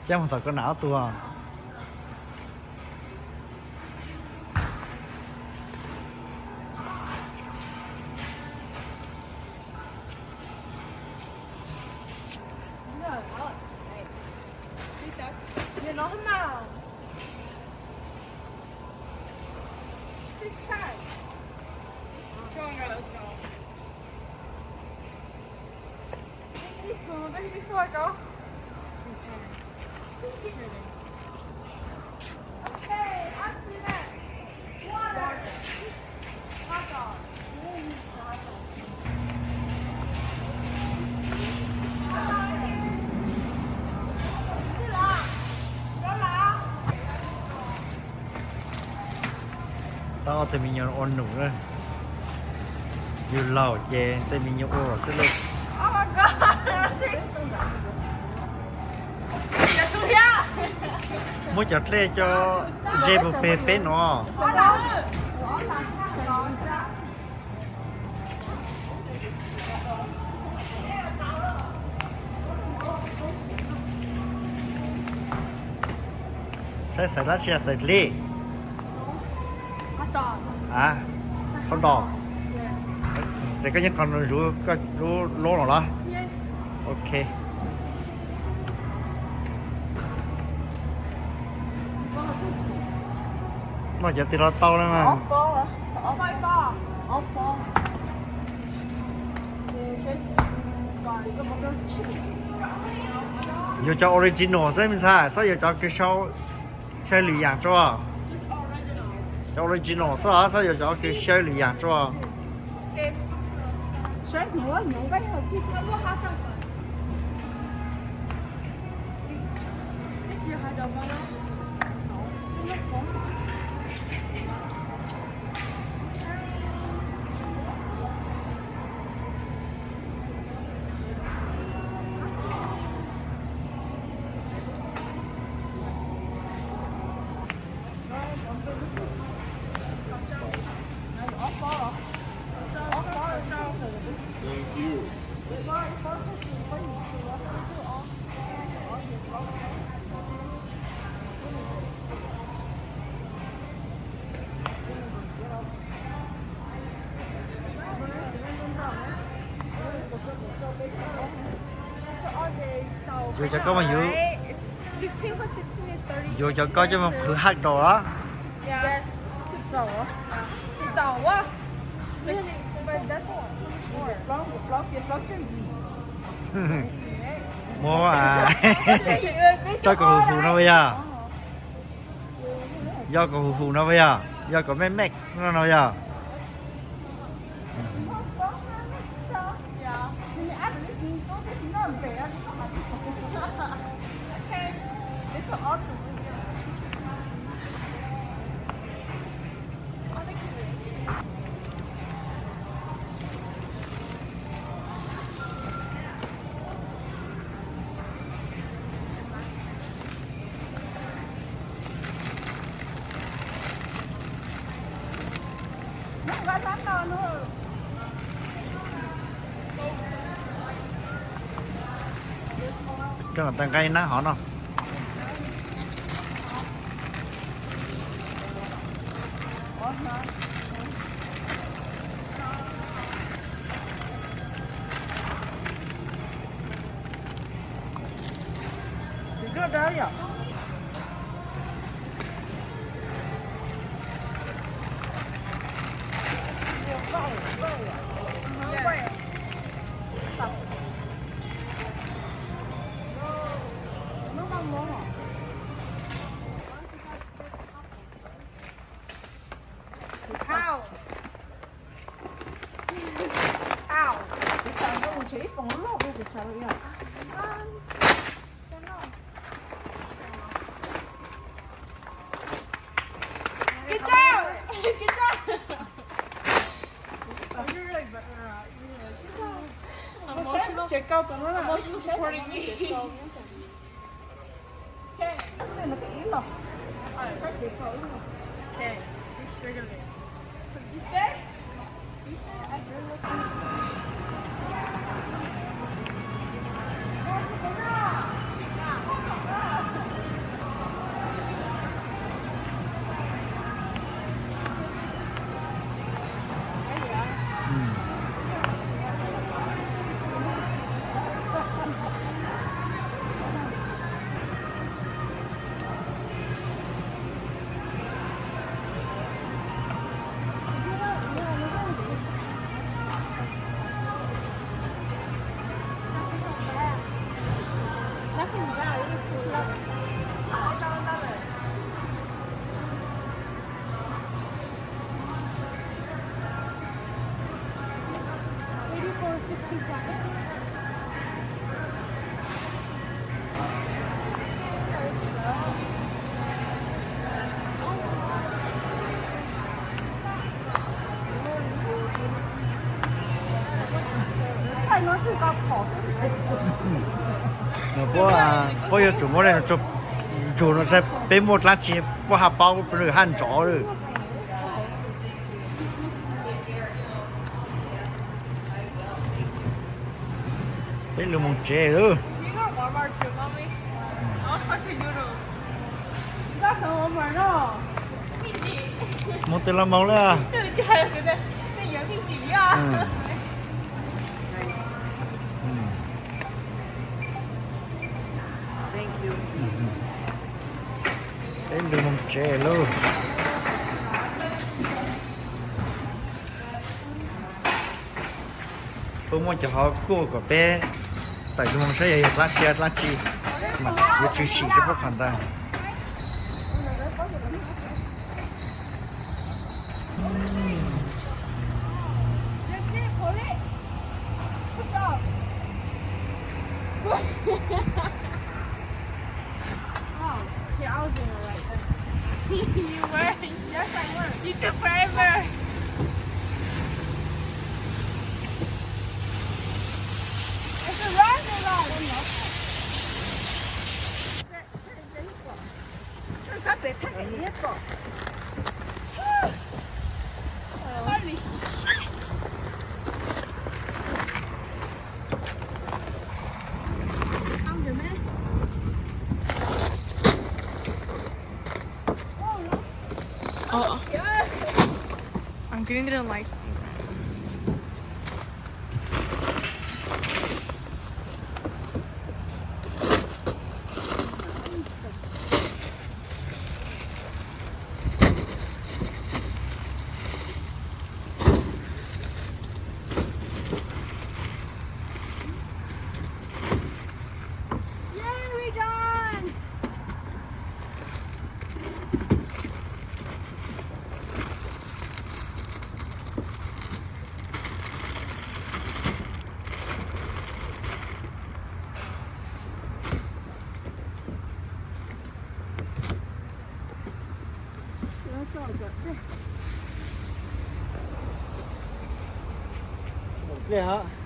Cab mus tom koj nam ob tug. Tau ob tug me nyuam ua num na. Yus laus ces tej me nyuam ua xwb lauj. Muab cov dlej coj ze puag pem peb no. Saib xaiv dab tsi, xaiv dlej? A, hot dog. Ces koj yeej qhov zuv koj lub lub no los? Ok. Noj cov twg los tau na mas. Yuav cov original xwb me ntxhais, txhob yuav cov kws sau lwm yam tso. Cov original xwb, txhob yuav cov kws sau lwm yam tso. Yuav cov koj mas yuav, yuav cov koj coj mus qhwv haj daus los? Muab tso kom huv huv no puas yog? Yog kom huv huv no puas yog? Yog kom mev mev no no yog? Rau nqaij nab hov no. Good job! Good job! Emotional, emotional supporting me. Okay. Okay. You stay? You stay? I do. Puab, puab yuav tsum muab ntsuag no saib peb muaj dlaab tsi, puab hab paub nws hab nrov lawm. Peb lug moog tsev lawm. Moog twg los moog lawm. Peb lug moog tsev lawm. Puab muab cov hov kuaj kom peb tawm lug moog saib yog dlaab tsi dlaab tsi, mas yuav tsum sim rua puab qhov ntawd. Oh, okay, I was doing it right then. You were? Yes, I was. You took forever. It's a ride, ride. Oh, I'm getting the lights. Yay, we done! Dlej hab.